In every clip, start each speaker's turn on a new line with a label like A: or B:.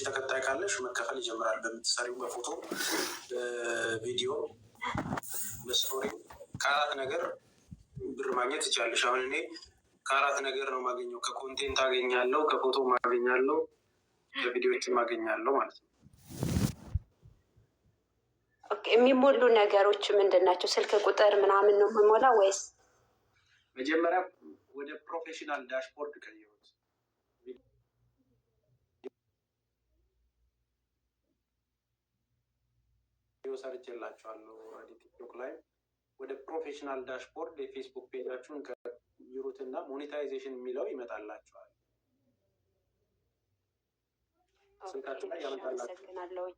A: ተከታይ ካለሽ መከፈል ይጀምራል። በምትሰሪው በፎቶ፣ በቪዲዮ፣ በ story ከአራት ነገር ብር ማግኘት ትችላለሽ። አሁን እኔ ከአራት ነገር ነው የማገኘው። ከ content አገኛለሁ፣ ከፎቶ ማገኛለሁ፣ ከቪዲዮዎችም አገኛለሁ ማለት ነው።
B: Okay፣ የሚሞሉ ነገሮች ምንድን ናቸው? ስልክ ቁጥር ምናምን ነው የምሞላ ወይስ?
A: መጀመሪያ ወደ professional dashboard ቀይሩት። ቪዲዮ ሰርቼላችኋለሁ already ቲክቶክ ላይ። ወደ professional dashboard የፌስቡክ page ኣችሁን ቀይሩትና monetization የሚለው ይመጣላችኋል። ስልካችሁ ላይ ያመጣላችኋል።
B: አመሰግናለሁኝ።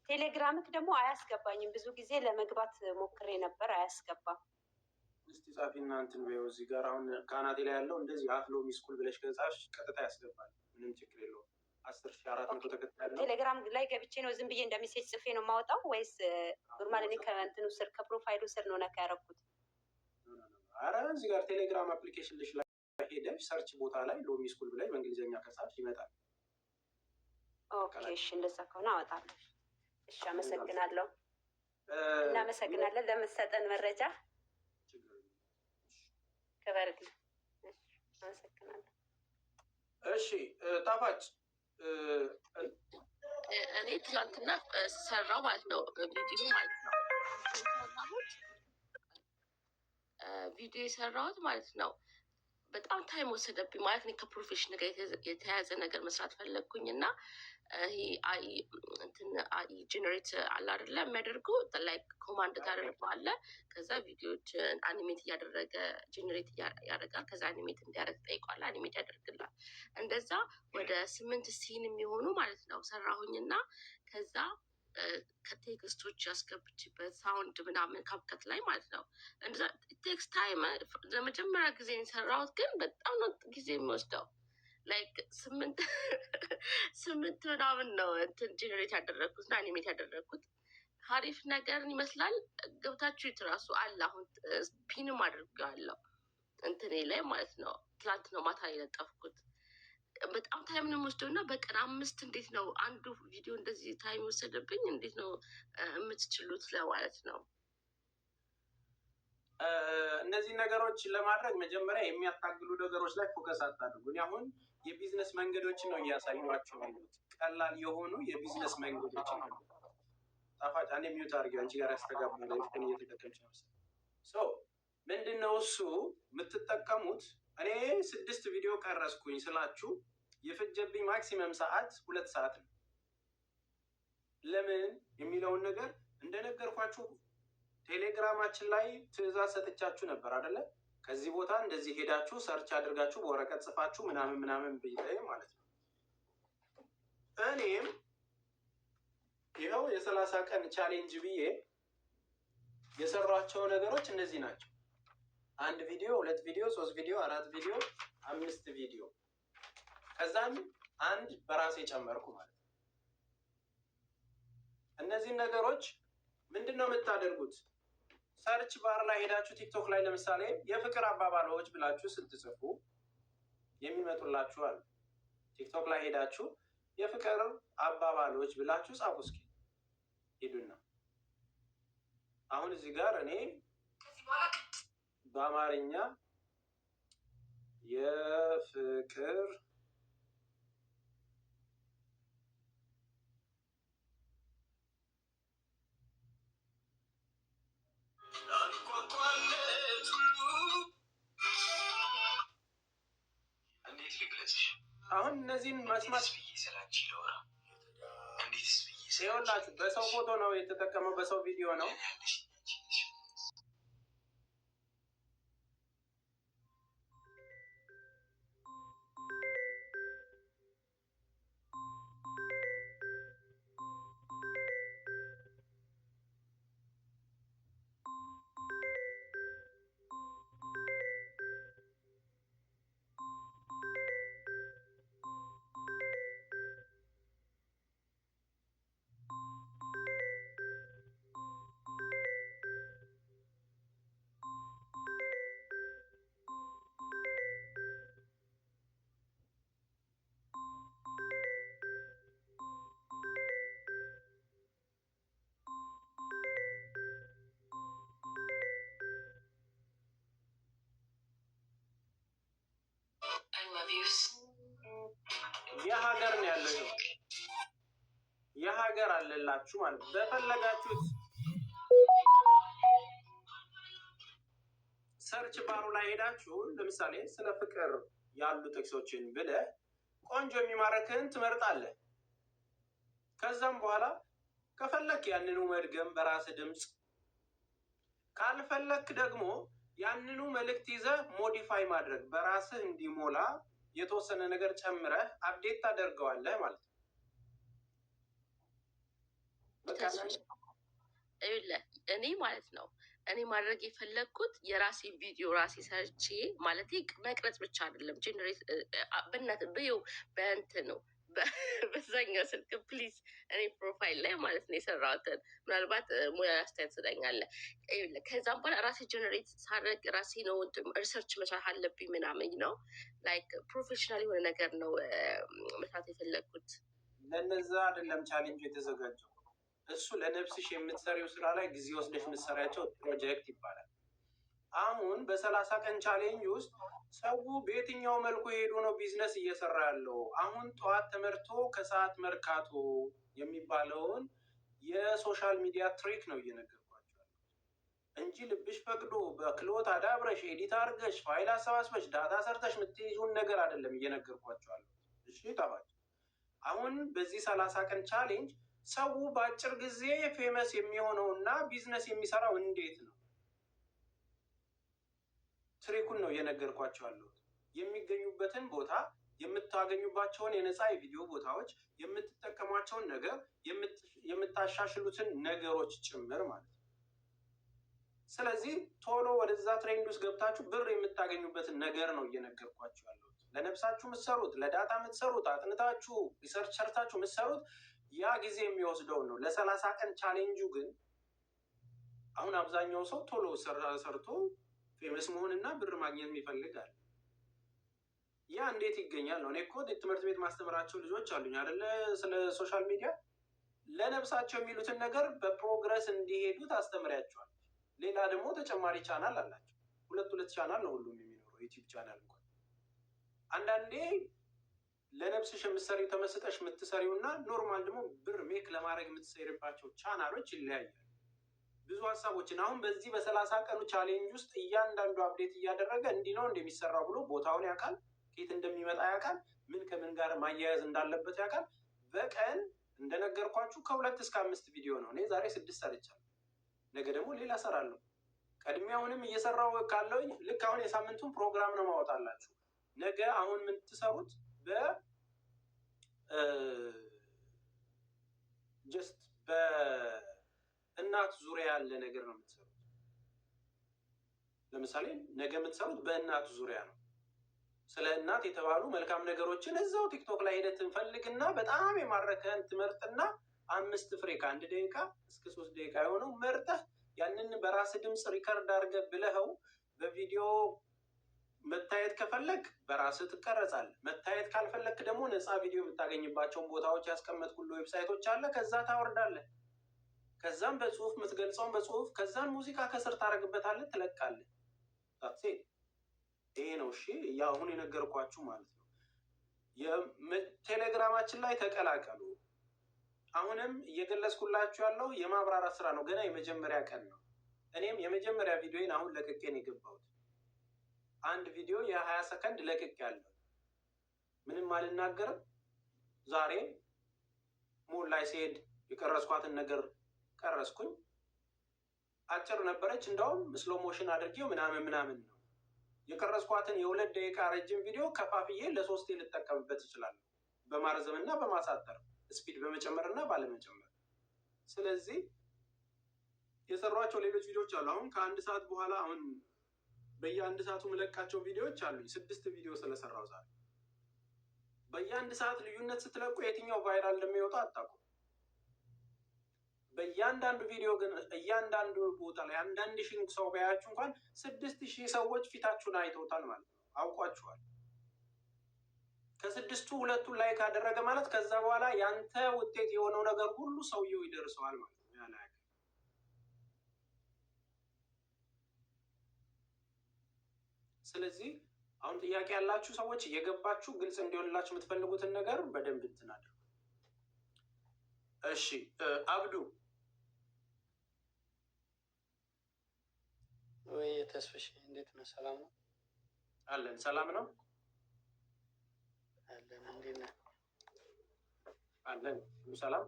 B: ቴሌግራምክ ደግሞ አያስገባኝም። ብዙ ጊዜ ለመግባት ሞክሬ ነበር፣ አያስገባም።
A: እስቲ ጻፊና እንትን በይው እዚህ ጋር አሁን ከአናቴ ላይ ያለው እንደዚህ @lomischool ብለሽ ከጻፍሽ ቀጥታ ያስገባል። ምንም ችግር የለውም። 10,400 ተከታይ ያለው።
B: ቴሌግራም ላይ ገብቼ ነው ዝም ብዬ እንደ message ጽፌ ነው የማወጣው ወይስ normal እኔ ከእንትኑ ስር ከ profile ኡ ስር ነው ነካ ያደረኩት?
A: አረ እዚህ ጋር ቴሌግራም application ልሽ ላይ ሄደሽ search ቦታ ላይ ሎሚ ስኩል ብላይ በእንግሊዝኛ ከጻፍሽ ይመጣል።
B: Okay፣ እሺ፣ እንደዛ ከሆነ አወጣለሁ። እሺ፣ አመሰግናለሁ። እናመሰግናለን ለምትሰጠን መረጃ። ክበርልኝ። እሺ፣ አመሰግናለሁ።
A: እሺ ጣፋጭ።
C: እኔ ትናንትና ሰራው ማለት ነው፣ ቪዲዮ ማለት ነው። ቪዲዮ የሰራሁት ማለት ነው። በጣም time ወሰደብኝ ማለት ነው። ከ profession ጋር የተያያዘ ነገር መስራት ፈለግኩኝ እና ይሄ AI እንትን AI generate አለ አይደለ የሚያደርጉ፣ like command ታደርገዋለህ። ከዛ ቪዲዮዎች animate እያደረገ generate ያደርጋል። ከዛ animate እንዲያደርግ ጠይቋል፣ animate ያደርግላል። እንደዛ ወደ 8 scene የሚሆኑ ማለት ነው ሰራሁኝ እና ከዛ ከ text ኦች ያስገብችበት sound ምናምን CapCut ላይ ማለት ነው። እንደዛ takes time። ለመጀመሪያ ጊዜ የሰራሁት ግን በጣም ነው ጊዜ የሚወስደው። Like 8 8 ምናምን ነው እንትን generate ያደረግኩት እና animate ያደረግኩት። ሀሪፍ ነገርን ይመስላል። ገብታችሁ ራሱ አለ፣ አሁን pin ም አድርጌዋለሁ እንትኔ ላይ ማለት ነው። ትላንት ነው ማታ የለጠፍኩት። በጣም time ነው የምወስደው እና በቀን አምስት እንዴት ነው አንዱ ቪዲዮ እንደዚህ time የወሰደብኝ፣ እንዴት ነው የምትችሉት ለማለት ነው።
A: እነዚህ ነገሮች ለማድረግ መጀመሪያ የሚያታግሉ ነገሮች ላይ focus አታድርጉ። እኔ አሁን የቢዝነስ መንገዶችን ነው እያሳዩቸው ያሉት፣ ቀላል የሆኑ የቢዝነስ መንገዶችን ነው። ጣፋጭ፣ አንዴ mute አድርጊው፣ አንቺ ጋር ያስተጋባል። እንትን እየተጠቀምሽ ነው መሰለኝ። So ምንድን ነው እሱ የምትጠቀሙት? እኔ ስድስት ቪዲዮ ቀረጽኩኝ ስላችሁ የፈጀብኝ maximum ሰዓት 2 ሰዓት ነው። ለምን የሚለውን ነገር እንደነገርኳችሁ ቴሌግራማችን ላይ ትዕዛዝ ሰጥቻችሁ ነበር አደለ? ከዚህ ቦታ እንደዚህ ሄዳችሁ search አድርጋችሁ በወረቀት ጽፋችሁ ምናምን ምናምን ብዬ ማለት ነው። እኔም ይኸው የ30 ቀን challenge ብዬ የሰሯቸው ነገሮች እነዚህ ናቸው። አንድ ቪዲዮ፣ ሁለት ቪዲዮ፣ ሶስት ቪዲዮ፣ አራት ቪዲዮ፣ አምስት ቪዲዮ፣ ከዛም አንድ በራሴ ጨመርኩ ማለት ነው። እነዚህን ነገሮች ምንድን ነው የምታደርጉት? Search bar ላይ ሄዳችሁ ቲክቶክ ላይ ለምሳሌ የፍቅር አባባሎች ብላችሁ ስትጽፉ የሚመጡላችሁ አሉ። ቲክቶክ ላይ ሄዳችሁ የፍቅር አባባሎች ብላችሁ ጻፉ እስኪ ሂዱና። አሁን እዚህ ጋር እኔ በአማርኛ የፍቅር አሁን እነዚህን መስማት ይኸውላችሁ፣ በሰው ፎቶ ነው የተጠቀመው፣ በሰው ቪዲዮ ነው። የሀገር ነው ያለው፣ የሀገር አለላችሁ ማለት በፈለጋችሁት search bar ኡ ላይ ሄዳችሁ ለምሳሌ ስለ ፍቅር ያሉ ጥቅሶችን ብለህ ቆንጆ የሚማረክህን ትመርጣለህ። ከዛም በኋላ ከፈለክ ያንኑ መድገም በራስ ድምፅ፣ ካልፈለክ ደግሞ ያንኑ መልእክት ይዘህ modify ማድረግ፣ በራስህ እንዲሞላ የተወሰነ ነገር ጨምረህ update ታደርገዋለህ ማለት ነው። በቃ።
C: ይኸውልህ፣ እኔ ማለት ነው እኔ ማድረግ የፈለግኩት የራሴ ቪዲዮ ራሴ ሰርቼ፣ ማለት መቅረጽ ብቻ አይደለም፣ generate በእናትህ ብየው በእንትን ነው በዛኛው ስልክ please። እኔ profile ላይ ማለት ነው የሰራሁትን ምናልባት ሙያ አስተያየት ትሰጠኛለህ። ይኸውልህ፣ ከዛም በኋላ ራሴ generate ሳደርግ ራሴ ነው research መስራት አለብኝ ምናምን ነው፣ like professional የሆነ ነገር ነው መስራት የፈለግኩት።
A: ለነዛ አይደለም challenge የተዘጋጀው። እሱ ለነፍስሽ የምትሰሪው ስራ ላይ ጊዜ ወስደሽ የምትሰሪያቸው ፕሮጀክት ይባላል። አሁን በ30 ቀን challenge ውስጥ ሰው በየትኛው መልኩ ሄዶ ነው ቢዝነስ እየሰራ ያለው? አሁን ጠዋት ተመርቶ ከሰዓት መርካቶ የሚባለውን የ social media trick ነው እየነገርኳቸው ያለሁት እንጂ ልብሽ ፈቅዶ በክሎት አዳብረሽ፣ edit አድርገሽ፣ ፋይል አሰባስበሽ፣ data ሰርተሽ የምትይዙን ነገር አይደለም እየነገርኳቸው ያለሁት። እሺ ጠባጭ፣ አሁን በዚህ 30 ቀን challenge ሰው በአጭር ጊዜ famous የሚሆነው እና ቢዝነስ የሚሰራው እንዴት ነው? Trick ኡን ነው እየነገርኳቸው ያለሁት። የሚገኙበትን ቦታ፣ የምታገኙባቸውን የነፃ የቪዲዮ ቦታዎች፣ የምትጠቀሟቸውን ነገር፣ የምታሻሽሉትን ነገሮች ጭምር ማለት ነው። ስለዚህ ቶሎ ወደዛ trend ውስጥ ገብታችሁ ብር የምታገኙበትን ነገር ነው እየነገርኳችሁ ያለሁት። ለነፍሳችሁ የምትሰሩት፣ ለ data የምትሰሩት፣ አጥንታችሁ research ሰርታችሁ የምትሰሩት ያ ጊዜ የሚወስደውን ነው። ለ30 ቀን challenge ኡ ግን አሁን አብዛኛው ሰው ቶሎ ሰርቶ famous መሆንና ብር ማግኘት ይፈልጋል። ያ እንዴት ይገኛል ነው። እኔ እኮ ትምህርት ቤት ማስተምራቸው ልጆች አሉኝ አይደለ? ስለ social media ለነፍሳቸው የሚሉትን ነገር በ progress እንዲሄዱ ታስተምሪያቸዋል። ሌላ ደግሞ ተጨማሪ ቻናል አላቸው። ሁለት ሁለት ቻናል ነው ሁሉም የሚኖረው፣ YouTube channel እንኳን። አንዳንዴ ለነፍስሽ የምትሰሪው፣ ተመስጠሽ የምትሰሪው እና normal ደግሞ ብር make ለማድረግ የምትሰሪባቸው ቻናሎች ይለያያል። ብዙ ሀሳቦችን አሁን በዚህ በ30 ቀኑ challenge ውስጥ እያንዳንዱ update እያደረገ እንዲህ ነው እንደሚሰራው ብሎ ቦታውን ያውቃል፣ ከየት እንደሚመጣ ያውቃል፣ ምን ከምን ጋር ማያያዝ እንዳለበት ያውቃል። በቀን እንደነገርኳችሁ ከሁለት እስከ አምስት ቪዲዮ ነው። እኔ ዛሬ ስድስት ሰርቻለሁ። ነገ ደግሞ ሌላ ሰራለሁ። ቀድሜ አሁንም እየሰራው ካለውኝ ልክ አሁን የሳምንቱን ፕሮግራም ነው ማወጣላችሁ። ነገ አሁን የምትሰሩት በ just በእናት ዙሪያ ያለ ነገር ነው የምትሰሩት። ለምሳሌ ነገ የምትሰሩት በእናት ዙሪያ ነው። ስለ እናት የተባሉ መልካም ነገሮችን እዛው TikTok ላይ ሄደህ ትፈልግና በጣም የማረከህን ትመርጥና አምስት ፍሬ ከ1 ደቂቃ እስከ 3 ደቂቃ የሆነው መርጠህ ያንን በራስህ ድምፅ record አድርገህ ብለኸው በቪዲዮ መታየት ከፈለግ በራስህ ትቀረጻለህ። መታየት ካልፈለግክ ደግሞ ነፃ ቪዲዮ የምታገኝባቸውን ቦታዎች ያስቀመጥኩልህ website ኦች አለ። ከዛ ታወርዳለህ። ከዛም በጽሁፍ የምትገልጸውን በጽሁፍ፣ ከዛም ሙዚቃ ከስር ታደርግበታለህ፣ ትለቃለህ። That's it። ይሄ ነው እሺ፣ አሁን የነገርኳችሁ ማለት ነው። ቴሌግራማችን ላይ ተቀላቀሉ። አሁንም እየገለጽኩላችሁ ያለው የማብራራት ስራ ነው። ገና የመጀመሪያ ቀን ነው። እኔም የመጀመሪያ ቪዲዮን አሁን ለቅቄ ነው የገባሁት። አንድ ቪዲዮ የ20 ሰከንድ ለቅቄ ያለው ምንም አልናገርም። ዛሬ ሞል ላይ ሲሄድ የቀረጽኳትን ነገር ቀረጽኩኝ። አጭር ነበረች። እንደውም slow motion አድርጌው ምናምን ምናምን ነው የቀረጽኳትን። የ2 ደቂቃ ረጅም ቪዲዮ ከፋፍዬ ለሶስቴ ልጠቀምበት እችላለሁ፣ በማርዘም እና በማሳጠር፣ speed በመጨመር እና ባለመጨመር። ስለዚህ የሰሯቸው ሌሎች ቪዲዮዎች አሉ። አሁን ከአንድ ሰዓት በኋላ አሁን በየአንድ ሰዓቱ የምለቃቸው ቪዲዮዎች አሉኝ። ስድስት ቪዲዮ ስለሰራው ዛሬ በየአንድ ሰዓት ልዩነት ስትለቁ የትኛው viral እንደሚወጣ አታውቁም። በእያንዳንዱ ቪዲዮ ግን እያንዳንዱ ቦታ ላይ አንዳንድ ሺህ ሰው ቢያያችሁ እንኳን 6,000 ሰዎች ፊታችሁን አይተውታል ማለት ነው፣ አውቋችኋል። ከስድስቱ ሁለቱን like ካደረገ ማለት ከዛ በኋላ ያንተ ውጤት የሆነው ነገር ሁሉ ሰውየው ይደርሰዋል ማለት ነው። ያ like ስለዚህ አሁን ጥያቄ ያላችሁ ሰዎች እየገባችሁ ግልጽ እንዲሆንላችሁ የምትፈልጉትን ነገር በደንብ እንትን አድርጉ። እሺ አብዱ።
D: ወይ ተስፍሽ፣ እንዴት ነው? ሰላም ነው?
A: አለን። ሰላም ነው።
D: አለን። እንዴት ነህ?
A: አለን። ሁሉ ሰላም።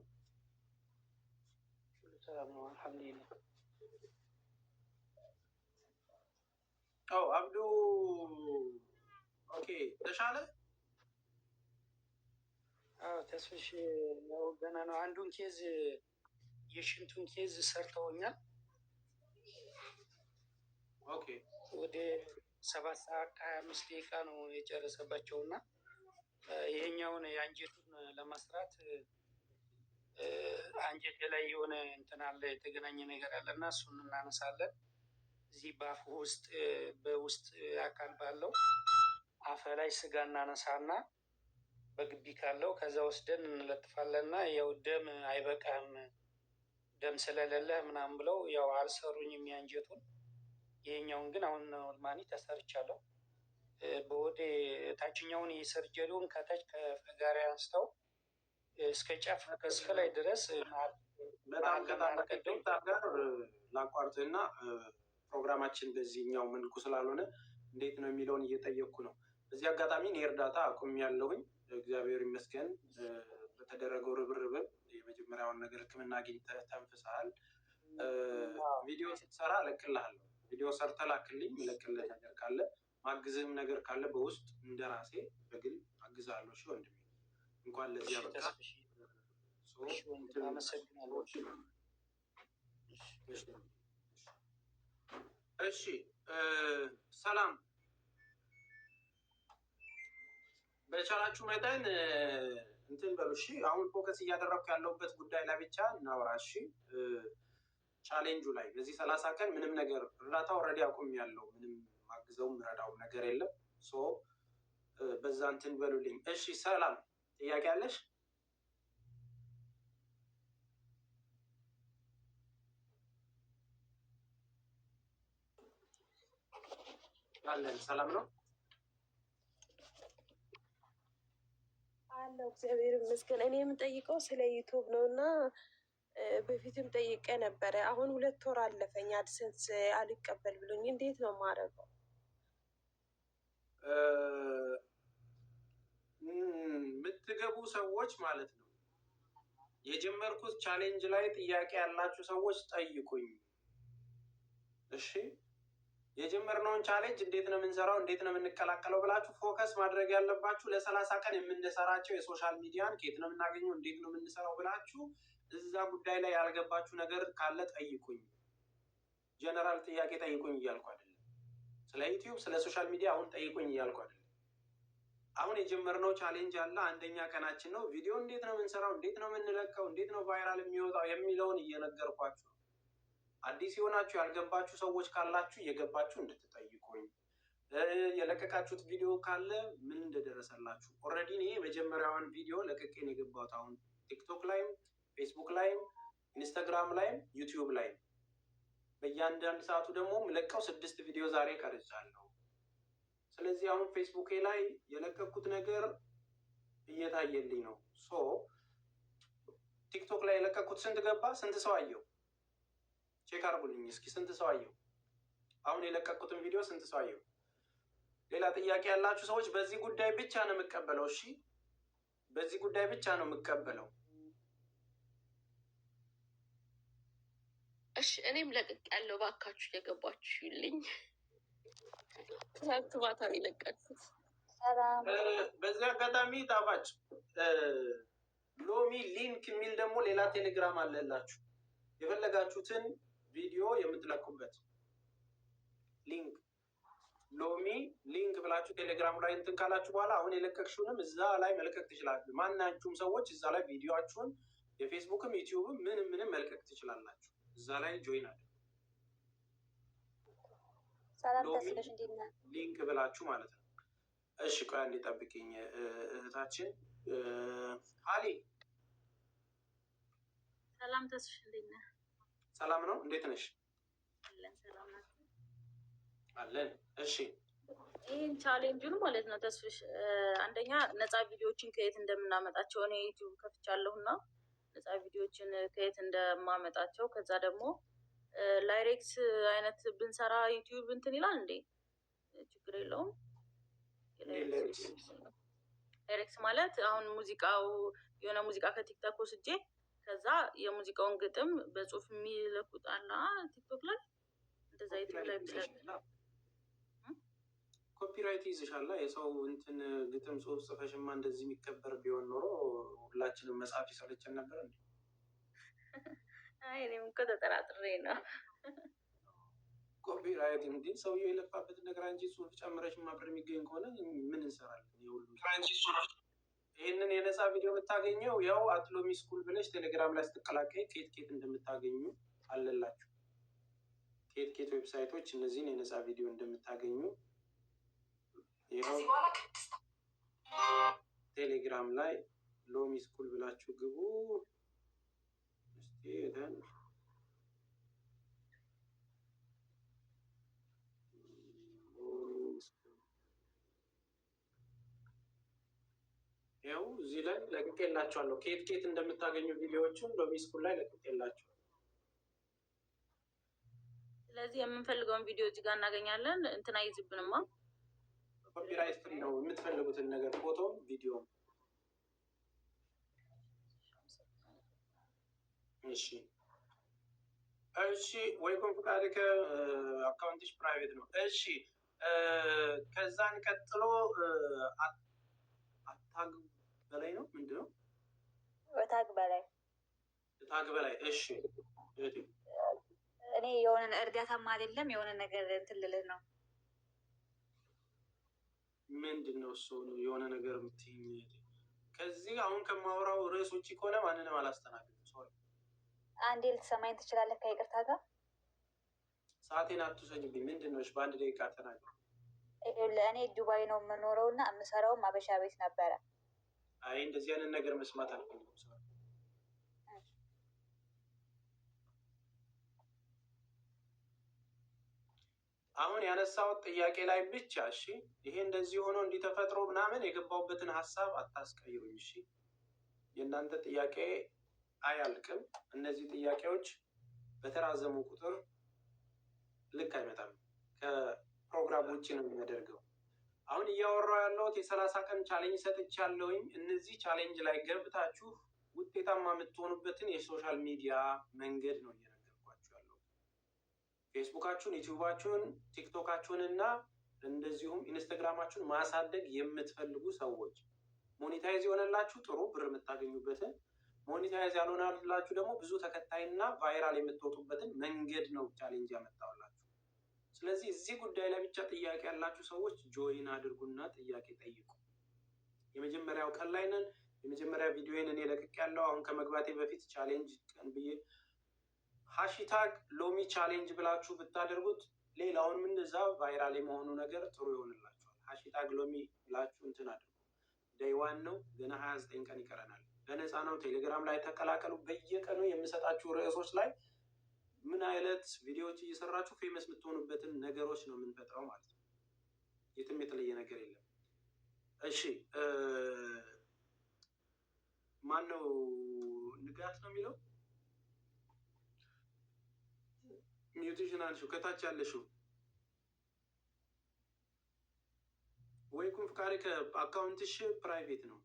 D: ሁሉ ሰላም ነው፣ አልሐምዱሊላህ።
A: አዎ አብዱ፣ okay፣ ተሻለ?
D: አዎ ተስፍሽ፣ ያው ገና ነው። አንዱን case፣ የሽንቱን case ሰርተውኛል። ወደ 7 ሰዓት ከ25 ደቂቃ ነው የጨረሰባቸው እና ይሄኛውን የአንጀቱን ለመስራት አንጀቴ ላይ የሆነ እንትን አለ፣ የተገናኘ ነገር አለ እና እሱን እናነሳለን። እዚህ በአፍ ውስጥ፣ በውስጥ አካል ባለው አፈ ላይ ስጋ እናነሳና በግቢ ካለው ከዛ ወስደን እንለጥፋለን እና ያው ደም አይበቃህም፣ ደም ስለሌለ ምናምን ብለው ያው አልሰሩኝም የአንጀቱን። ይሄኛውን ግን አሁን normally ተሰርቻለሁ። በወደ ታችኛውን የ surgery ውን ከታች ከፈጋሪ አንስተው እስከ ጫፍ እስከ ላይ ድረስ
A: በጣም ከታላቅ ይቅርታ ጋር ላቋርጥና ፕሮግራማችን በዚህኛው መልኩ ስላልሆነ እንዴት ነው የሚለውን እየጠየቅኩ ነው። በዚህ አጋጣሚ እኔ እርዳታ አቁሜያለሁኝ። እግዚአብሔር ይመስገን፣ በተደረገው ርብርብም የመጀመሪያውን ነገር ሕክምና አግኝተህ ተንፍሰሃል። ቪዲዮ ስትሰራ እለቅልሃለሁ። ቪዲዮ ሰርተህ ላክልኝ። የምለቅልህ ነገር ካለ፣ ማግዝህም ነገር ካለ በውስጥ እንደ ራሴ በግል አግዝሃለሁ። እሺ ወንድሜ፣ እንኳን ለዚህ አበቃ።
D: አመሰግናለሁ።
A: እሺ ሰላም፣ በቻላችሁ መጠን እንትን በሉ እሺ። አሁን focus እያደረግኩ ያለሁበት ጉዳይ ላይ ብቻ እናውራ እሺ። ቻሌንጁ ላይ በዚህ 30 ቀን ምንም ነገር እርዳታ already አቁሜያለሁ። ምንም ማግዘው ምረዳው ነገር የለም። So በዛ እንትን በሉልኝ። እሺ ሰላም፣ ጥያቄ አለሽ? አለን። ሰላም ነው።
E: አለው፣ እግዚአብሔር ይመስገን። እኔ የምጠይቀው ስለ YouTube ነው እና በፊትም ጠይቄ ነበረ። አሁን 2 ወር አለፈኝ AdSense አልቀበል ብሎኝ፣ እንዴት ነው የማደርገው?
A: የምትገቡ ሰዎች ማለት ነው፣ የጀመርኩት challenge ላይ ጥያቄ ያላችሁ ሰዎች ጠይቁኝ። እሺ፣ የጀመርነውን challenge እንዴት ነው የምንሰራው፣ እንዴት ነው የምንቀላቀለው ብላችሁ focus ማድረግ ያለባችሁ ለ30 ቀን የምንሰራቸው የ social media ን ከየት ነው የምናገኘው፣ እንዴት ነው የምንሰራው ብላችሁ እዛ ጉዳይ ላይ ያልገባችሁ ነገር ካለ ጠይቁኝ። ጀነራል ጥያቄ ጠይቁኝ እያልኩ አይደለም። ስለ YouTube፣ ስለ social media አሁን ጠይቁኝ እያልኩ አይደለም። አሁን የጀመርነው challenge አለ። አንደኛ ቀናችን ነው። ቪዲዮ እንዴት ነው የምንሰራው፣ እንዴት ነው የምንለቀው፣ እንዴት ነው viral የሚወጣው የሚለውን እየነገርኳችሁ ነው። አዲስ የሆናችሁ፣ ያልገባችሁ ሰዎች ካላችሁ እየገባችሁ እንድትጠይቁኝ፣ የለቀቃችሁት ቪዲዮ ካለ ምን እንደደረሰላችሁ። Already እኔ የመጀመሪያዋን ቪዲዮ ለቅቄን የገባሁት አሁን TikTok ላይም፣ ፌስቡክ ላይም፣ Instagram ላይም፣ YouTube ላይም በእያንዳንድ ሰዓቱ ደግሞ የምለቀው ስድስት ቪዲዮ ዛሬ ቀርጫለሁ። ስለዚህ አሁን ፌስቡኬ ላይ የለቀኩት ነገር እየታየልኝ ነው። So TikTok ላይ የለቀኩት ስንት ገባ? ስንት ሰው አየው? Check አድርጉልኝ እስኪ፣ ስንት ሰው አየው? አሁን የለቀኩትን ቪዲዮ ስንት ሰው አየው? ሌላ ጥያቄ ያላችሁ ሰዎች በዚህ ጉዳይ ብቻ ነው የምቀበለው። እሺ፣ በዚህ ጉዳይ ብቻ ነው የምቀበለው።
C: እሺ፣ እኔም ለቅቅ ያለው፣ ባካችሁ እየገባችሁ ይልኝ። ትናንት ማታ ነው የለቀቅኩት።
B: ሰላም።
A: በዚህ አጋጣሚ ጣፋጭ ሎሚ link የሚል ደግሞ ሌላ ቴሌግራም አለላችሁ፣ የፈለጋችሁትን ቪዲዮ የምትለቁበት link። ሎሚ link ብላችሁ ቴሌግራሙ ላይ እንትን ካላችሁ በኋላ አሁን የለቀቅሽውንም እዛ ላይ መልቀቅ ትችላላችሁ። ማናችሁም ሰዎች እዛ ላይ ቪዲዮአችሁን የፌስቡክም YouTube ም ምንም ምንም መልቀቅ ትችላላችሁ። እዛ ላይ join አለ።
B: ሰላም።
A: ሎሚ
B: ተስለሽ፣ እንዴት ነህ?
A: link ብላችሁ ማለት ነው። እሺ ቆይ አንዴ ጠብቂኝ እህታችን አሊ።
F: ሰላም ተስፍሽ፣ እንዴት ነህ?
A: ሰላም ነው። እንዴት ነሽ?
F: አለን፣ ሰላም ናቸው።
A: አለን። እሺ።
F: ይህን challenge ኡን ማለት ነው ተስፍሽ፣ አንደኛ ነፃ ቪዲዮዎችን ከየት እንደምናመጣቸው፣ እኔ ዩቲዩብ ከፍቻለሁ እና ነፃ ቪዲዮዎችን ከየት እንደማመጣቸው፣ ከዛ ደግሞ lyrics አይነት ብንሰራ ዩቲዩብ እንትን ይላል እንዴ? ችግር የለውም።
A: Lyrics?
F: Lyrics ማለት አሁን ሙዚቃው የሆነ ሙዚቃ ከቲክቶክ ወስጄ ከዛ የሙዚቃውን ግጥም በጽሁፍ የሚለቁት አለ ቲክቶክ ላይ፣ እንደዛ ዩቲዩብ ላይ ብለቅ?
A: Copyright ይይዝሻላ። የሰው እንትን ግጥም ጽሁፍ ጽፈሽማ እንደዚህ የሚከበር ቢሆን ኖሮ ሁላችንም መጻፍ ይሰለቸን ነበር እንዴ?
F: አይ እኔም እኮ ተጠራጥሬ ነው።
A: Copyright እንዴ! ሰውየው የለፋበትን ነገር አንቺ ጽሁፍ ጨምረሽ ብር የሚገኝ ከሆነ ምን እንሰራለን? የሁሉ ይህንን የነፃ ቪዲዮ የምታገኘው ያው @ሎሚ ስኩል ብለሽ ቴሌግራም ላይ ስትቀላቀይ ኬት ኬት እንደምታገኙ አለላችሁ። ኬት ኬት website ኦች እነዚህን የነፃ ቪዲዮ እንደምታገኙ ይኸው ቴሌግራም ላይ ሎሚ ስኩል ብላችሁ ግቡ። እስቲ ሄደን ሎሚ ስኩል፣ ይኸው እዚህ ላይ ለቅቄላችኋለሁ። ኬት ኬት እንደምታገኙ ቪዲዮዎቹን ሎሚ ስኩል ላይ ለቅቄላችኋለሁ።
F: ስለዚህ የምንፈልገውን ቪዲዮ እዚህ ጋር እናገኛለን። እንትን አይዝብንማ።
A: Copyright free ነው የምትፈልጉትን ነገር ፎቶም ቪዲዮም። እሺ፣ ወይኮን ፍቃድ ከ account ሽ private ነው። እሺ፣ ከዛን ቀጥሎ አታግ በላይ ነው፣ ምንድን ነው?
G: እታግ በላይ።
A: ታግ በላይ፣ እሺ እህቴ።
G: እኔ የሆነ እርዳታም አይደለም፣ የሆነ ነገር እንትን ልልህ ነው።
A: ምንድን ነው እሱ የሆነ ነገር የምትይኝ እህቴ? ከዚህ አሁን ከማወራው ርዕስ ውጭ ከሆነ ማንንም አላስተናግድም። Sorry።
G: አንዴ ልትሰማኝ ትችላለህ ከይቅርታ ጋር?
A: ሰዓቴን አትውሰጅብኝ። ምንድን ነው? እሺ በአንድ ደቂቃ ተናገር።
G: ይኸውልህ፣ እኔ ዱባይ ነው የምኖረው እና የምሰራውም አበሻ ቤት ነበረ።
A: አይ እንደዚህ አይነት ነገር መስማት አልፈልግም። Sorry። አሁን ያነሳሁት ጥያቄ ላይ ብቻ እሺ። ይሄ እንደዚህ ሆኖ እንዲህ ተፈጥሮ ምናምን የገባሁበትን ሀሳብ አታስቀይሩኝ። እሺ፣ የእናንተ ጥያቄ አያልቅም። እነዚህ ጥያቄዎች በተራዘሙ ቁጥር ልክ አይመጣም። ከፕሮግራም ውጭ ነው የሚያደርገው። አሁን እያወራሁ ያለሁት የ30 ቀን challenge ሰጥቻለሁኝ። እነዚህ challenge ላይ ገብታችሁ ውጤታማ የምትሆኑበትን የ social media መንገድ ነው እየነገርኳችሁ ያለሁት። ፌስቡካችሁን፣ ዩቲዩባችሁን፣ ቲክቶካችሁን እና እንደዚሁም ኢንስታግራማችሁን ማሳደግ የምትፈልጉ ሰዎች monetize የሆነላችሁ ጥሩ ብር የምታገኙበትን፣ monetize ያልሆነላችሁ ደግሞ ብዙ ተከታይና viral የምትወጡበትን መንገድ ነው challenge ያመጣሁላችሁ። ስለዚህ እዚህ ጉዳይ ላይ ብቻ ጥያቄ ያላችሁ ሰዎች join አድርጉና ጥያቄ ጠይቁ። የመጀመሪያው ቀን ላይ ነን። የመጀመሪያ ቪዲዮን እኔ ለቅቄያለሁ። አሁን ከመግባቴ በፊት challenge ቀን ብዬ #ሎሚchallenge ብላችሁ ብታደርጉት ሌላውንም እንደዛ viral የመሆኑ ነገር ጥሩ ይሆንላችኋል። #ሎሚ ብላችሁ እንትን አድርጉ። Day one ነው፣ ገና 29 ቀን ይቀረናል። በነፃ ነው። ቴሌግራም ላይ ተቀላቀሉ። በየቀኑ የምሰጣችሁ ርዕሶች ላይ ምን አይነት ቪዲዮዎች እየሰራችሁ famous የምትሆኑበትን ነገሮች ነው የምንፈጥረው ማለት ነው። የትም የተለየ ነገር የለም። እሺ፣ ማን ነው? ንጋት ነው የሚለው፣ mute ሽን አንሺው። ከታች ያለሽው ወይ ኩን ፍቃሪ ከ account ሽ private ነው።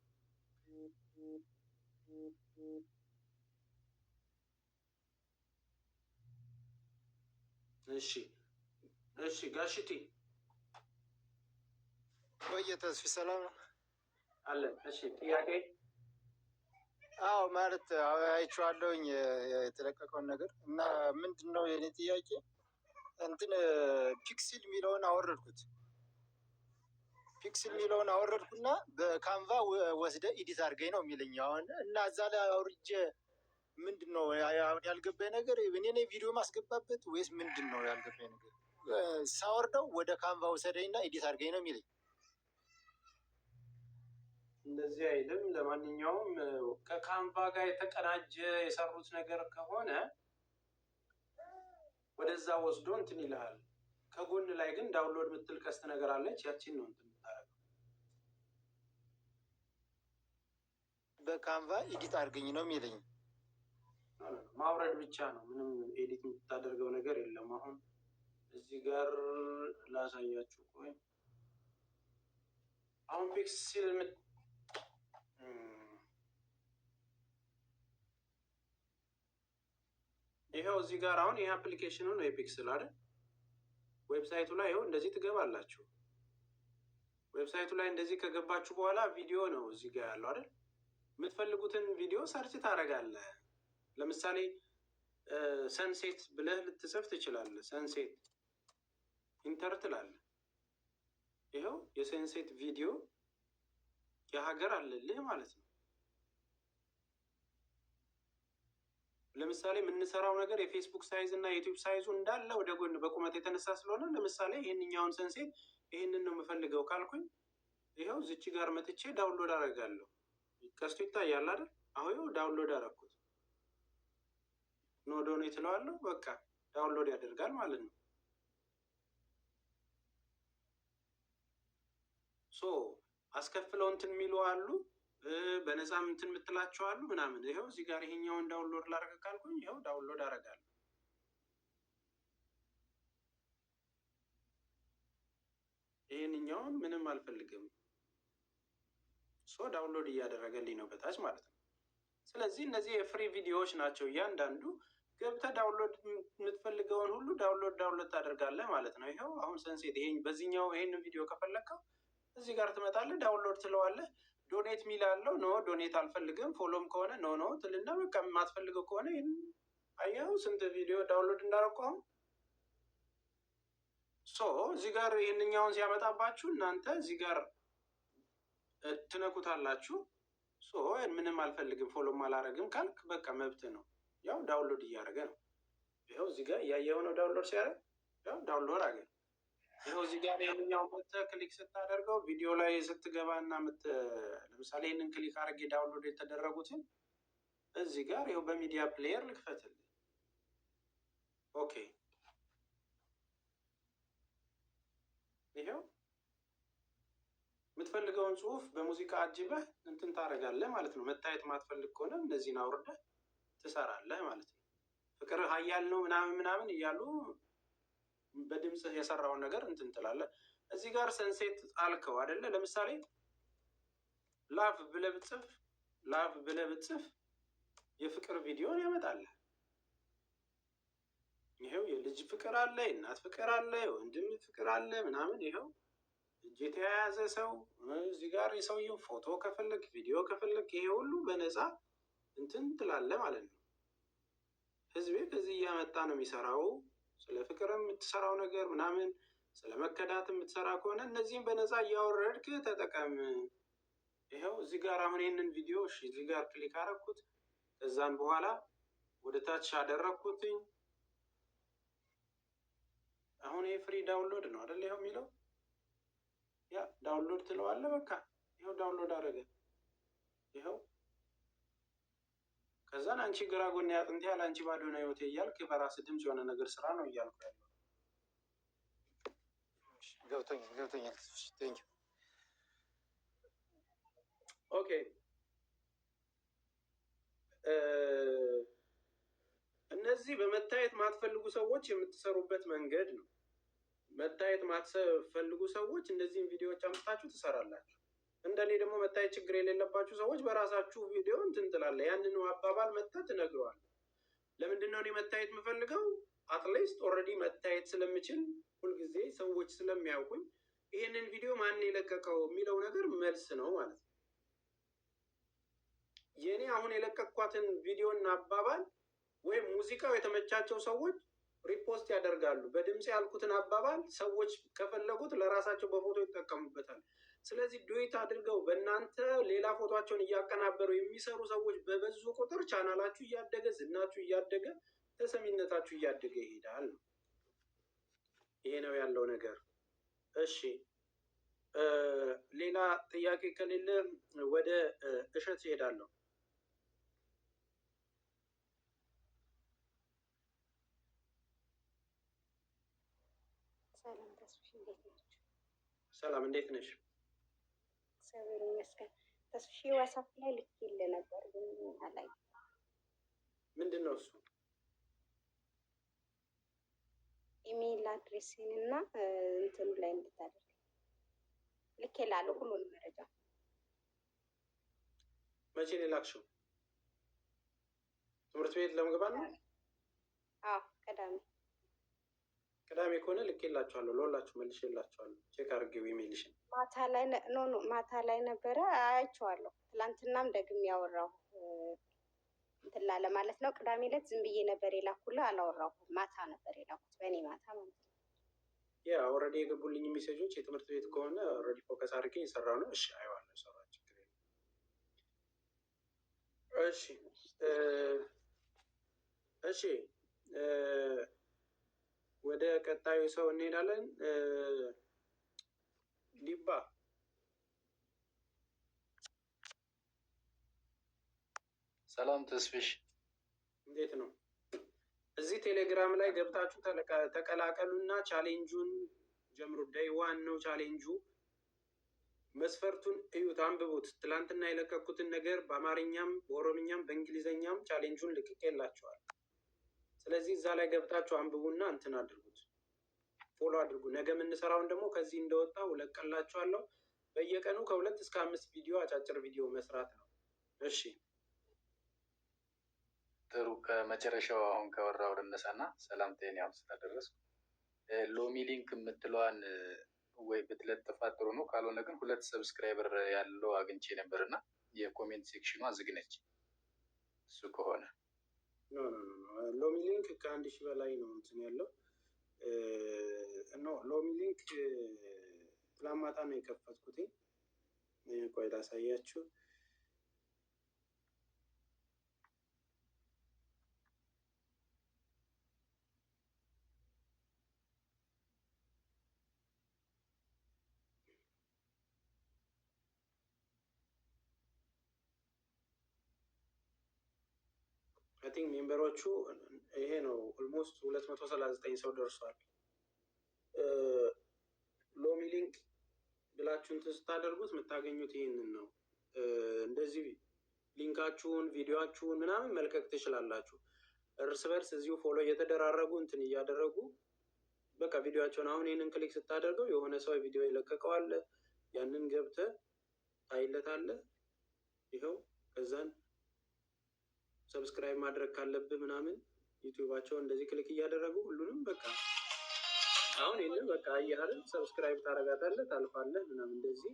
A: እሺ፣ ጋሽቲ።
H: ቆየ ተስፊ፣ ሰላም ነው?
A: አለን። እሺ፣ ጥያቄ?
H: አዎ፣ ማለት አይቼዋለሁኝ የተለቀቀውን ነገር። እና ምንድን ነው የኔ ጥያቄ፣ እንትን Pixel የሚለውን አወረድኩት። Pixel የሚለውን አወረድኩና በ Canva ወስደ edit አድርገኝ ነው የሚለኝ አሁን። እና እዛ ላይ አውርጄ ምንድን ነው አሁን ያልገባኝ ነገር፣ እኔ ነኝ ቪዲዮ ማስገባበት ወይስ ምንድን ነው ያልገባኝ ነገር? ሳወርደው ወደ Canva ውሰደኝና edit አድርገኝ ነው የሚለኝ።
A: እንደዚህ አይልም። ለማንኛውም ከ Canva ጋር የተቀናጀ የሰሩት ነገር ከሆነ ወደዛ ወስዶ እንትን ይልሃል። ከጎን ላይ ግን download የምትል ቀስት ነገር አለች። ያቺን ነው እንትን የምታደርገው።
H: በ Canva edit አድርገኝ ነው የሚለኝ።
A: ማውረድ ብቻ ነው። ምንም edit የምታደርገው ነገር የለም። አሁን እዚህ ጋር ላሳያችሁ። ቆይ አሁን Pixel ይኸው እዚህ ጋር አሁን ይህ application ኑ ነው የ Pixel አይደል? Website ኡ ላይ ይኸው እንደዚህ ትገባላችሁ። Website ኡ ላይ እንደዚህ ከገባችሁ በኋላ ቪዲዮ ነው እዚህ ጋር ያለው አይደል? የምትፈልጉትን ቪዲዮ search ታደርጋለህ። ለምሳሌ sunset ብለህ ልትጽፍ ትችላለህ። Sunset enter ትላለህ። ይኸው የ sunset ቪዲዮ የሀገር አለልህ ማለት ነው። ለምሳሌ የምንሰራው ነገር የ Facebook size እና የ YouTube size ኡ እንዳለ ወደ ጎን በቁመት የተነሳ ስለሆነ ለምሳሌ ይህንኛውን sunset ይህንን ነው የምፈልገው ካልኩኝ ይኸው እዚች ጋር መጥቼ download አደርጋለሁ። ቀስቱ ይታያል አይደል? አሁን ይኸው download አደረኩት። No donate እለዋለሁ። በቃ download ያደርጋል ማለት ነው። So አስከፍለው እንትን የሚሉ አሉ፣ በነፃም እንትን የምትላቸው አሉ ምናምን። ይኸው እዚህ ጋር ይሄኛውን download ላደርግ ካልኩኝ ይኸው download አደርጋለሁ። ይህንኛውን ምንም አልፈልግም። So download እያደረገልኝ ነው በታች ማለት ነው። ስለዚህ እነዚህ የ free ቪዲዮዎች ናቸው። እያንዳንዱ ገብተህ download የምትፈልገውን ሁሉ download ታደርጋለህ ማለት ነው። ይኸው አሁን sunset ይሄ በዚህኛው ይሄንን ቪዲዮ ከፈለግከው እዚህ ጋር ትመጣለህ፣ download ትለዋለህ። Donate ሚል አለው። No donate አልፈልግም። Follow ም ከሆነ no no ትልና በቃ የማትፈልገው ከሆነ ይህን አየኸው ስንት ቪዲዮ download እንዳደረኩ አሁን። So እዚህ ጋር ይህንኛውን ሲያመጣባችሁ እናንተ እዚህ ጋር ትነኩታላችሁ። So ምንም አልፈልግም follow ም አላረግም ካልክ በቃ መብት ነው። ያው download እያደረገ ነው። ይኸው እዚህ ጋር እያየኸው ነው download ሲያደርግ፣ ያው download አገ ይኸው እዚህ ጋር ይህንኛው መተህ click ስታደርገው ቪዲዮ ላይ ስትገባ እና ለምሳሌ ይህንን click አድርጌ download የተደረጉትን እዚህ ጋር ይኸው በ media player ልክፈትልህ። Okay ይኸው የምትፈልገውን ጽሁፍ በሙዚቃ አጅበህ እንትን ታደርጋለህ ማለት ነው። መታየት ማትፈልግ ከሆነ እነዚህን አውርደህ ትሰራለህ ማለት ነው። ፍቅር ሀያል ነው ምናምን ምናምን እያሉ በድምፅህ የሰራውን ነገር እንትን ትላለህ። እዚህ ጋር sunset አልከው አይደለ? ለምሳሌ love ብለህ ብትጽፍ love ብለህ ብትጽፍ የፍቅር ቪዲዮን ያመጣልህ። ይኸው የልጅ ፍቅር አለ፣ የእናት ፍቅር አለ፣ የወንድም ፍቅር አለ ምናምን። ይኸው እጅ የተያያዘ ሰው እዚህ ጋር የሰውየው ፎቶ ከፈለግ ቪዲዮ ከፈለግ ይሄ ሁሉ በነፃ እንትን ትላለህ ማለት ነው። ህዝቤ ከዚህ እያመጣ ነው የሚሰራው። ስለ ፍቅር የምትሰራው ነገር ምናምን ስለ መከዳት የምትሰራ ከሆነ እነዚህም በነፃ እያወረድክ ተጠቀም። ይኸው እዚህ ጋር አሁን ይህንን ቪዲዮ እሺ፣ እዚህ ጋር click አደረኩት። ከዛን በኋላ ወደ ታች አደረግኩትኝ። አሁን ይሄ free download ነው አይደል? ይኸው የሚለው ያ download ትለዋለህ። በቃ ይኸው download አደረገ። ይኸው ከዛን አንቺ ግራ ጎን አጥንቴ ያለ አንቺ ባዶ ነው ህይወቴ እያልክ በራስህ ድምፅ የሆነ ነገር ስራ ነው እያልኩ ያለው።
H: ገብቶኛል ገብቶኛል። Thank you።
A: Okay እነዚህ በመታየት ማትፈልጉ ሰዎች የምትሰሩበት መንገድ ነው። መታየት ማትፈልጉ ሰዎች እነዚህን ቪዲዮዎች አምጥታችሁ ትሰራላችሁ። እንደኔ ደግሞ መታየት ችግር የሌለባችሁ ሰዎች በራሳችሁ ቪዲዮ እንትን ትላለህ። ያንኑ አባባል መጥተህ ትነግረዋለህ። ለምንድን ነው እኔ መታየት የምፈልገው? At least already መታየት ስለምችል ሁልጊዜ ሰዎች ስለሚያውቁኝ ይሄንን ቪዲዮ ማን የለቀቀው የሚለው ነገር መልስ ነው ማለት ነው። የእኔ አሁን የለቀቅኳትን ቪዲዮና አባባል ወይም ሙዚቃው የተመቻቸው ሰዎች repost ያደርጋሉ። በድምፅ ያልኩትን አባባል ሰዎች ከፈለጉት ለራሳቸው በፎቶ ይጠቀሙበታል። ስለዚህ duet አድርገው በእናንተ ሌላ ፎቶቸውን እያቀናበሩ የሚሰሩ ሰዎች በበዙ ቁጥር ቻናላችሁ እያደገ፣ ዝናችሁ እያደገ፣ ተሰሚነታችሁ እያደገ ይሄዳል። ይሄ ነው ያለው ነገር። እሺ ሌላ ጥያቄ ከሌለ ወደ እሸት እሄዳለሁ።
B: ሰላም ተስፍሽ፣ እንዴት ናቸው?
A: ሰላም፣ እንዴት ነሽ?
B: እግዚአብሔር ይመስገን። ተስፍሽ WhatsApp ላይ ልኬልህ ነበር ግን አላየሁም።
A: ምንድን ነው እሱ?
B: Email address ኤን እና እንትኑ ላይ እንድታደርግ ልኬልሃለሁ ሁሉንም መረጃ።
A: መቼ ነው የላክሽው? ትምህርት ቤት ለመግባት ነው?
B: አዎ፣ ቅዳሜ።
A: ቅዳሜ ከሆነ ልኬላችኋለሁ፣ ለሁላችሁ መልሼላችኋለሁ። Check አድርጌው ኢሜይልሽን።
B: ማታ ላይ no, ማታ ላይ ነበረ፣ አይቼዋለሁ። ትላንትናም ደግሜ ያወራሁ እንትን ላለ ማለት ነው። ቅዳሜ ዕለት ዝም ብዬ ነበር የላኩልህ፣ አላወራሁም። ማታ ነበር የላኩት፣ በእኔ ማታ ማለት ነው።
A: Yeah, already የገቡልኝ message ኦች የትምህርት ቤት ከሆነ already focus አድርጌ የሰራው ነው። እሺ፣ አይዋለሁ፣ ሰራ፣ ችግር የለም። እሺ፣ ወደ ቀጣዩ ሰው እንሄዳለን። ዲባ።
I: ሰላም ተስፍሽ።
A: እንዴት ነው? እዚህ ቴሌግራም ላይ ገብታችሁ ተቀላቀሉና challenge ኡን ጀምሩ። Day one ነው ቻሌንጁ። መስፈርቱን እዩት፣ አንብቡት። ትላንትና የለቀኩትን ነገር በአማርኛም በኦሮምኛም በእንግሊዝኛም challenge ኡን ልቅቄላችኋል። ስለዚህ እዛ ላይ ገብታችሁ አንብቡና እንትን አድርጉት፣ follow አድርጉ። ነገ የምንሰራውን ደግሞ ከዚህ እንደወጣው እለቅላችኋለሁ። በየቀኑ ከ2 እስከ 5 ቪዲዮ፣ አጫጭር ቪዲዮ መስራት ነው። እሺ።
I: ጥሩ። ከመጨረሻው አሁን ከወራው ልነሳና ሰላምታዬን ያው ስላደረስኩ ሎሚ link የምትለዋን ወይ ብትለጥፋት ጥሩ ነው። ካልሆነ ግን ሁለት subscriber ያለው አግኝቼ ነበር እና የ comment section ኗ ዝግ ነች። እሱ ከሆነ
A: No, no, no፣ ሎሚ link ከ1000 በላይ ነው እንትን ያለው። No፣ ሎሚ link ትላንት ማታ ነው የከፈትኩት። ቆይ ላሳያችሁ። I think member ኦቹ ይሄ ነው፣ almost 239 ሰው ደርሷል። ሎሚ link ብላችሁ እንትን ስታደርጉት የምታገኙት ይህንን ነው። እንደዚህ link ኣችሁን፣ ቪዲዮአችሁን ምናምን መልቀቅ ትችላላችሁ። እርስ በርስ እዚሁ follow እየተደራረጉ እንትን እያደረጉ በቃ ቪዲዮአቸውን አሁን ይህንን click ስታደርገው የሆነ ሰው ቪዲዮ ይለቀቀዋል። ያንን ገብተህ ታይለታለህ። ይኸው ከዛን subscribe ማድረግ ካለብህ ምናምን YouTube ኣቸውን እንደዚህ click እያደረጉ ሁሉንም በቃ አሁን ይህንን በቃ አየህ፣ subscribe ታደርጋታለህ፣ ታልፋለህ ምናምን እንደዚህ።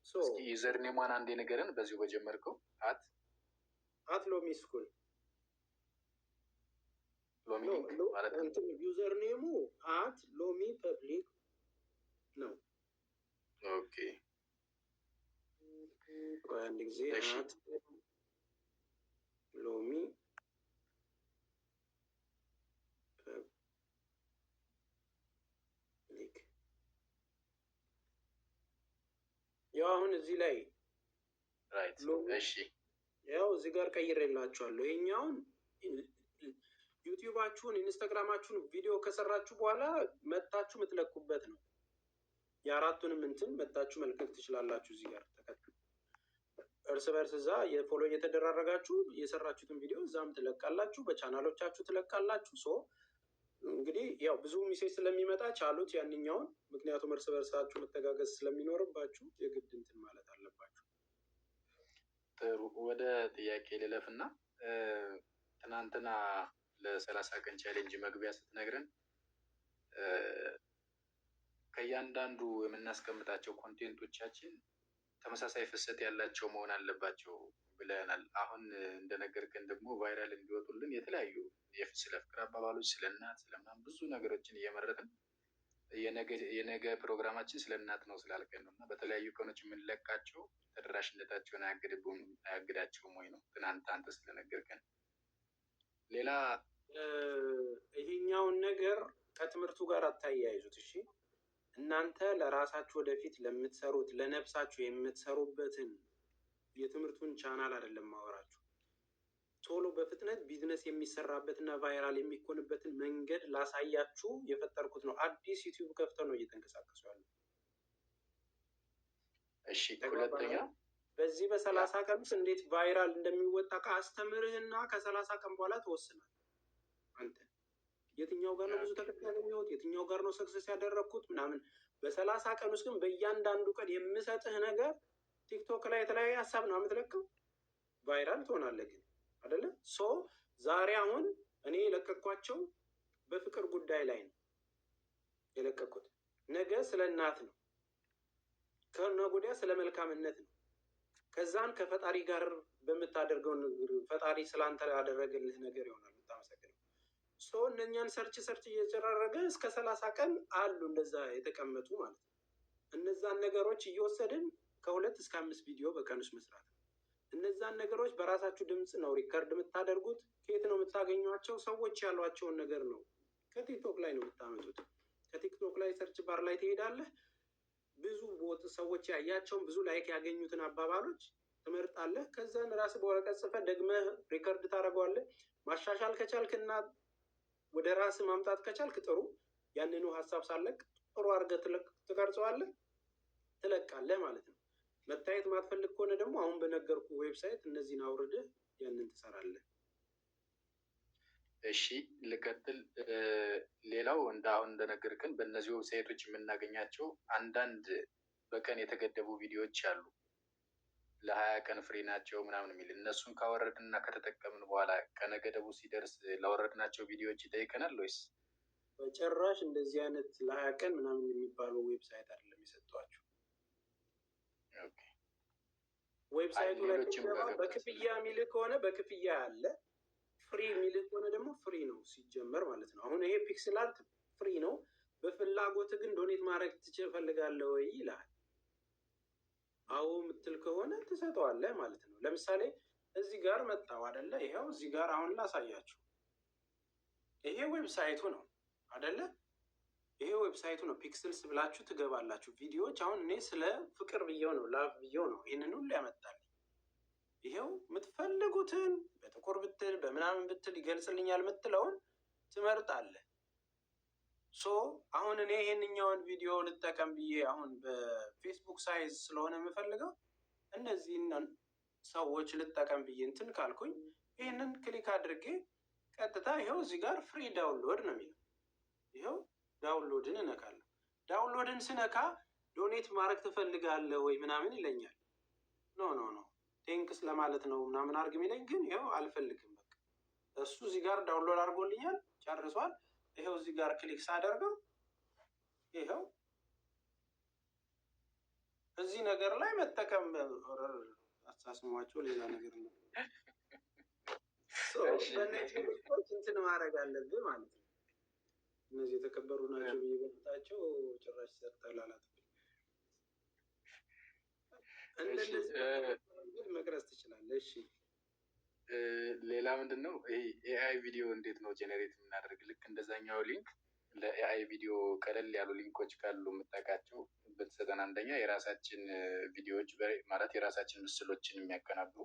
I: እስኪ username ሟን አንዴ ንገረን በዚሁ በጀመርከው at
A: At ሎሚ school።
I: ሎሚ link ማለት ነው።
A: Username ኡ at ሎሚ public ነው።
I: Okay።
A: ቆይ አንድ ጊዜ።
I: እሺ።
A: At ሎሚ public። ያው አሁን እዚህ ላይ
I: Right።
A: ሎሚ
I: እሺ።
A: ያው እዚህ ጋር ቀይሬላችኋለሁ። ይሄኛውን YouTube ኣችሁን፣ Instagram ኣችሁን ቪዲዮ ከሰራችሁ በኋላ መታችሁ የምትለቁበት ነው። የአራቱንም እንትን መታችሁ መልቀቅ ትችላላችሁ። እዚህ ጋር ተከትሎ እርስ በርስ እዛ የ follow እየተደራረጋችሁ የሰራችሁትን ቪዲዮ እዛም ትለቃላችሁ፣ በቻናሎቻችሁ ትለቃላችሁ። So እንግዲህ ያው ብዙ message ስለሚመጣ ቻሉት ያንኛውን፣ ምክንያቱም እርስ በርሳችሁ መተጋገዝ ስለሚኖርባችሁ የግድ እንትን ማለት አለባችሁ።
I: ጥሩ፣ ወደ ጥያቄ ልለፍና ትናንትና ለ30 ቀን challenge መግቢያ ስትነግረን ከእያንዳንዱ የምናስቀምጣቸው content ኦቻችን ተመሳሳይ ፍሰት ያላቸው መሆን አለባቸው ብለናል። አሁን እንደነገርከን ደግሞ viral እንዲወጡልን የተለያዩ ስለ ፍቅር አባባሎች፣ ስለ እናት፣ ስለምናምን ብዙ ነገሮችን እየመረጥን የነገ ፕሮግራማችን ስለ እናት ነው ስላልከን ነው እና በተለያዩ ቀኖች የምንለቃቸው ተደራሽነታቸውን አያግዳቸውም ወይ ነው ትናንት አንተ ስለነገርከን። ሌላ
A: ይሄኛውን ነገር ከትምህርቱ ጋር አታያይዙት። እሺ፣ እናንተ ለራሳችሁ ወደፊት ለምትሰሩት ለነፍሳችሁ የምትሰሩበትን የትምህርቱን ቻናል አይደለም ማወራችሁ። ቶሎ በፍጥነት በፍጥነት ቢዝነስ የሚሰራበትና viral የሚኮንበትን መንገድ ላሳያችሁ የፈጠርኩት ነው። አዲስ ዩቲዩብ ከፍተው ነው እየተንቀሳቀሱ ያሉ።
I: እሺ፣ ሁለተኛ
A: በዚህ በ30 ቀን ውስጥ እንዴት viral እንደሚወጣ ከአስተምርህና ከ30 ቀን በኋላ ትወስናል። አንተ የትኛው ጋር ነው ብዙ ተከታይ ያገኘሁት፣ የትኛው ጋር ነው success ያደረግኩት ምናምን። በ30 ቀን ውስጥ ግን በእያንዳንዱ ቀን የምሰጥህ ነገር ቲክቶክ ላይ የተለያየ ሀሳብ ነው የምትለቀው፣ viral ትሆናለህ ግን አይደለ? So ዛሬ አሁን እኔ የለቀኳቸው በፍቅር ጉዳይ ላይ ነው የለቀኩት። ነገ ስለ እናት ነው፣ ከነገ ወዲያ ስለ መልካምነት ነው። ከዛን ከፈጣሪ ጋር በምታደርገው ንግግር ፈጣሪ ስላንተ ያደረገልህ ነገር ይሆናል የምታመሰግነው። So እነኛን search search እየተደረገ እስከ 30 ቀን አሉ እንደዛ የተቀመጡ ማለት ነው። እነዛን ነገሮች እየወሰድን ከሁለት እስከ አምስት ቪዲዮ በቀን ውስጥ መስራት ነው። እነዛን ነገሮች በራሳችሁ ድምፅ ነው record የምታደርጉት። ከየት ነው የምታገኟቸው? ሰዎች ያሏቸውን ነገር ነው። ከቲክቶክ ላይ ነው የምታመጡት። ከቲክቶክ ላይ search bar ላይ ትሄዳለህ። ብዙ ሰዎች ያያቸውን፣ ብዙ like ያገኙትን አባባሎች ትመርጣለህ። ከዛን ራስህ በወረቀት ጽፈህ ደግመህ record ታደርገዋለህ። ማሻሻል ከቻልክና ወደ ራስህ ማምጣት ከቻልክ ጥሩ፣ ያንኑ ሀሳብ ሳለቅ ጥሩ አድርገህ ትቀርጸዋለህ፣ ትለቃለህ ማለት ነው። መታየት ማትፈልግ ከሆነ ደግሞ አሁን በነገርኩ website እነዚህን አውርደህ ያንን ትሰራለህ።
I: እሺ፣ ልቀጥል። ሌላው እንደ አሁን እንደነገርከን በእነዚህ website ኦች የምናገኛቸው አንዳንድ በቀን የተገደቡ ቪዲዮዎች አሉ። ለ20 ቀን free ናቸው ምናምን የሚል፣ እነሱን ካወረድን እና ከተጠቀምን በኋላ ቀነ ገደቡ ሲደርስ ላወረድናቸው ቪዲዮዎች ይጠይቀናል ወይስ?
A: በጭራሽ፣ እንደዚህ አይነት ለ20 ቀን ምናምን የሚባለው website አይደለም የሰጧቸው። Website ኡ ላይ በክፍያ የሚልህ ከሆነ በክፍያ አለ፣ free የሚልህ ከሆነ ደግሞ free ነው ሲጀመር ማለት ነው። አሁን ይሄ PixelArt free ነው። በፍላጎት ግን donate ማድረግ ትፈልጋለህ ወይ ይልሃል። አዎ የምትል ከሆነ ትሰጠዋለህ ማለት ነው። ለምሳሌ እዚህ ጋር መጣው አደለ? ይኸው እዚህ ጋር አሁን ላሳያችሁ። ይሄ website ኡ ነው አደለ? ይሄ website ኡ ነው። Pixels ብላችሁ ትገባላችሁ። ቪዲዮዎች አሁን እኔ ስለ ፍቅር ብየው ነው፣ love ብየው ነው ይህንን ሁሉ ያመጣልኝ። ይሄው የምትፈልጉትን በጥቁር ብትል በምናምን ብትል ይገልጽልኛል የምትለውን ትመርጣለህ። So አሁን እኔ ይሄንኛውን ቪዲዮ ልጠቀም ብዬ አሁን በፌስቡክ size ስለሆነ የምፈልገው እነዚህን ሰዎች ልጠቀም ብዬ እንትን ካልኩኝ ይህንን click አድርጌ ቀጥታ ይኸው እዚህ ጋር free download ነው የሚለው። ይኸው download ን እነካለሁ። Download ን ስነካ donate ማድረግ ትፈልጋለህ ወይ ምናምን ይለኛል። No, no, no, thanks ለማለት ነው ምናምን አድርግ የሚለኝ፣ ግን ይኸው አልፈልግም። በቃ እሱ እዚህ ጋር download አድርጎልኛል፣ ጨርሷል። ይኸው እዚህ ጋር click ሳደርገው ይኸው እዚህ ነገር ላይ መጠቀም፣ አሳስሟቸው ሌላ ነገር ነው። በእነዚህ እንትን ማድረግ አለብህ ማለት ነው። እነዚህ የተከበሩ ናቸው ብዬ በመጣቸው ጭራሽ ሰርተላላት። እንደነዚህ መቅረጽ ትችላለህ። እሺ።
I: ሌላ ምንድን ነው፣ ይሄ AI ቪዲዮ እንዴት ነው generate የምናደርግ? ልክ እንደዛኛው link ለ AI ቪዲዮ ቀለል ያሉ link ኦች ካሉ የምታውቃቸው ብትሰጠን፣ አንደኛ የራሳችን ቪዲዮዎች ማለት የራሳችን ምስሎችን የሚያቀናብሩ፣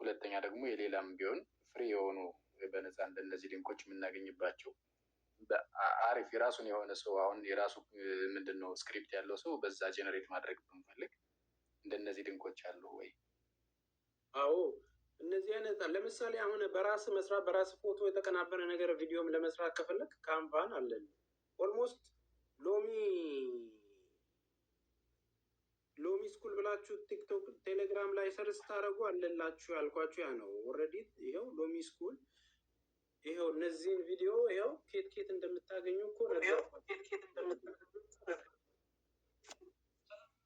I: ሁለተኛ ደግሞ የሌላም ቢሆን free የሆኑ በነፃ እንደነዚህ link ኦች የምናገኝባቸው አሪፍ የራሱን የሆነ ሰው አሁን የራሱ ምንድን ነው script ያለው ሰው በዛ generate ማድረግ ብንፈልግ እንደነዚህ link ኦች አሉ ወይ?
A: አዎ፣ እነዚህ አይነት ለምሳሌ አሁን በራስ መስራት፣ በራስ ፎቶ የተቀናበረ ነገር ቪዲዮም ለመስራት ከፈለግ Canva ን አለን። Almost ሎሚ ስኩል ብላችሁ ቲክቶክ፣ ቴሌግራም ላይ search ስታደርጉ አለላችሁ። ያልኳችሁ ያ ነው። Already ይኸው ሎሚ ስኩል፣ ይኸው እነዚህን ቪዲዮ ይኸው ኬት ኬት እንደምታገኙ እኮ ነገር።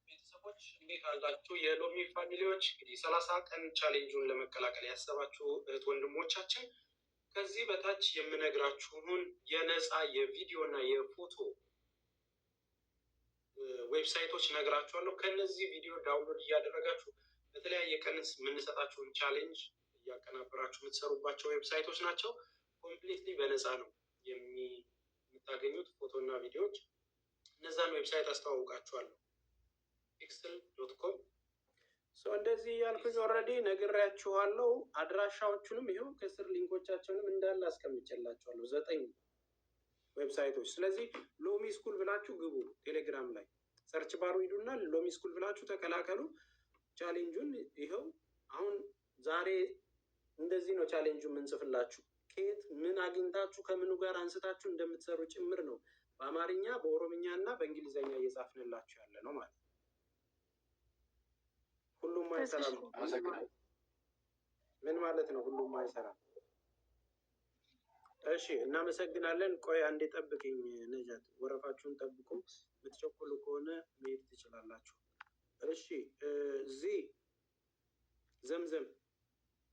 A: ቤተሰቦች፣ እንዴት አላችሁ? የሎሚ family ዎች፣ እንግዲህ 30 ቀን challenge ኡን ለመቀላቀል ያሰባችሁ እህት ወንድሞቻችን ከዚህ በታች የምነግራችሁን የነፃ የቪዲዮ እና የፎቶ website ኦች ነግራችኋለሁ። ከነዚህ ቪዲዮ download እያደረጋችሁ በተለያየ ቀን የምንሰጣችሁን challenge እያቀናበራችሁ የምትሰሩባቸው website ኦች ናቸው። Completely በነፃ ነው የምታገኙት ፎቶ እና ቪዲዮዎች። እነዛን website አስተዋውቃችኋለሁ። Pixel.com፣ So እንደዚህ እያልኩኝ already ነግሬያችኋለሁ። አድራሻዎቹንም ይኸው ከስር link ኦቻቸውንም እንዳለ አስቀምጬላችኋለሁ፣ ዘጠኝ website ኦች። ስለዚህ ሎሚ ስኩል ብላችሁ ግቡ። ቴሌግራም ላይ search bar ኡ ሂዱና ሎሚ ስኩል ብላችሁ ተቀላቀሉ። Challenge ኡን ይኸው አሁን ዛሬ እንደዚህ ነው ቻሌንጁ የምንጽፍላችሁ። ከየት ምን አግኝታችሁ ከምኑ ጋር አንስታችሁ እንደምትሰሩ ጭምር ነው በአማርኛ፣ በኦሮምኛ እና በእንግሊዝኛ እየጻፍንላችሁ ያለ ነው ማለት ነው። ሁሉም አይሰራም።
I: አመሰግናለሁ።
A: ምን ማለት ነው? ሁሉም አይሰራም። እሺ፣ እናመሰግናለን። ቆይ አንዴ ጠብቅኝ ነጃት፣ ወረፋችሁን ጠብቁ። የምትቸኩሉ ከሆነ መሄድ ትችላላችሁ። እሺ፣ እዚህ ዘምዘም።